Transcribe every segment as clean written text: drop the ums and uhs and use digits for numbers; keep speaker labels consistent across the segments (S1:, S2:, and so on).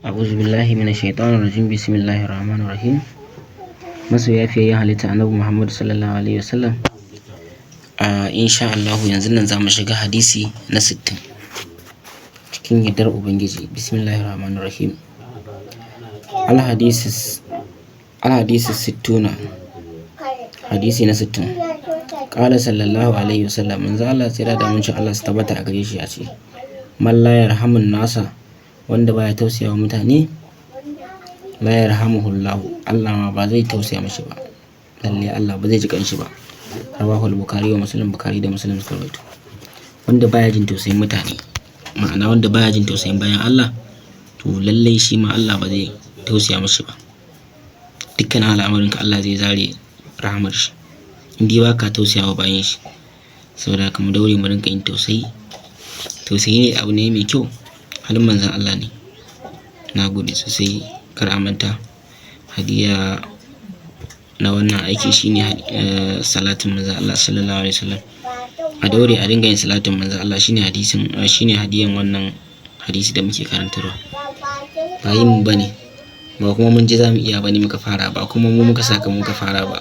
S1: A'udhu billahi minash shaitanir rajim. Bismillahir rahmanir rahim. Masoya fiyayyen halitta Annabi Muhammad sallallahu alaihi wasallam. A insha Allah yanzu nan zamu shiga hadisi na 60 cikin yardar Ubangiji. Bismillahir rahmanir rahim. Al hadisi sittuna, hadisi na 60. Qala sallallahu alaihi wasallam, manzo Allah tsira da amincin Allah su tabbata a gare shi ya ce: man la yarhamun nasa, wanda baya tausayawa mutane, la yarhamuhullahu, Allah ma ba zai tausaya mishi ba, lalle Allah ba zai ji kanshi ba. Rawahu al-Bukhari wa Muslim. Bukhari da Muslim suka rawaito. Wanda baya jin tausayin mutane, ma'ana wanda baya jin tausayin bayan Allah, to lallai shi ma Allah ba zai tausaya mishi ba. Dukkan al'amarinka Allah zai zare rahamar shi in dai baka tausayawa bayan shi. Saboda haka mu daure mu rinka yin tausayi. Tausayi ne abu ne mai kyau, halin manzon Allah ne. Na gode sosai. Kar a manta, hadiya na wannan aiki shine salatin manzon Allah sallallahu alaihi wasallam. A daure a dinga yin salatin manzon Allah, shine hadisin, shine hadiyan wannan hadisi da muke karantarwa. Ba yin mu bane ba, kuma mun ji zamu iya bane muka fara ba, kuma mu muka saka muka fara ba.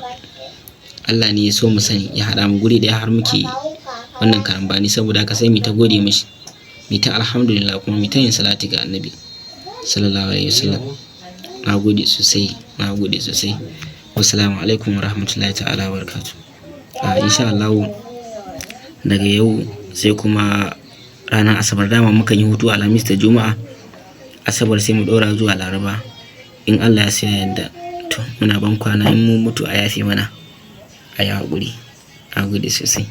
S1: Allah ne ya so mu sani, ya haɗa mu guri ɗaya har muke wannan karambani. Saboda haka sai mu ta gode mishi, mu ta alhamdulillah, kuma mu ta yin salati ga Annabi sallallahu alaihi wasallam. Na gode sosai, na gode sosai. Wassalamu alaikum warahmatullahi ta'ala wabarakatuh. Insha Allah daga yau sai kuma ranar Asabar. Dama mukan yi hutu Alhamis da Juma'a, Asabar sai mu ɗora zuwa Laraba in Allah ya sa yadda. To muna ban kwana, in mun mutu a yafe mana, a yi haƙuri. Na gode sosai.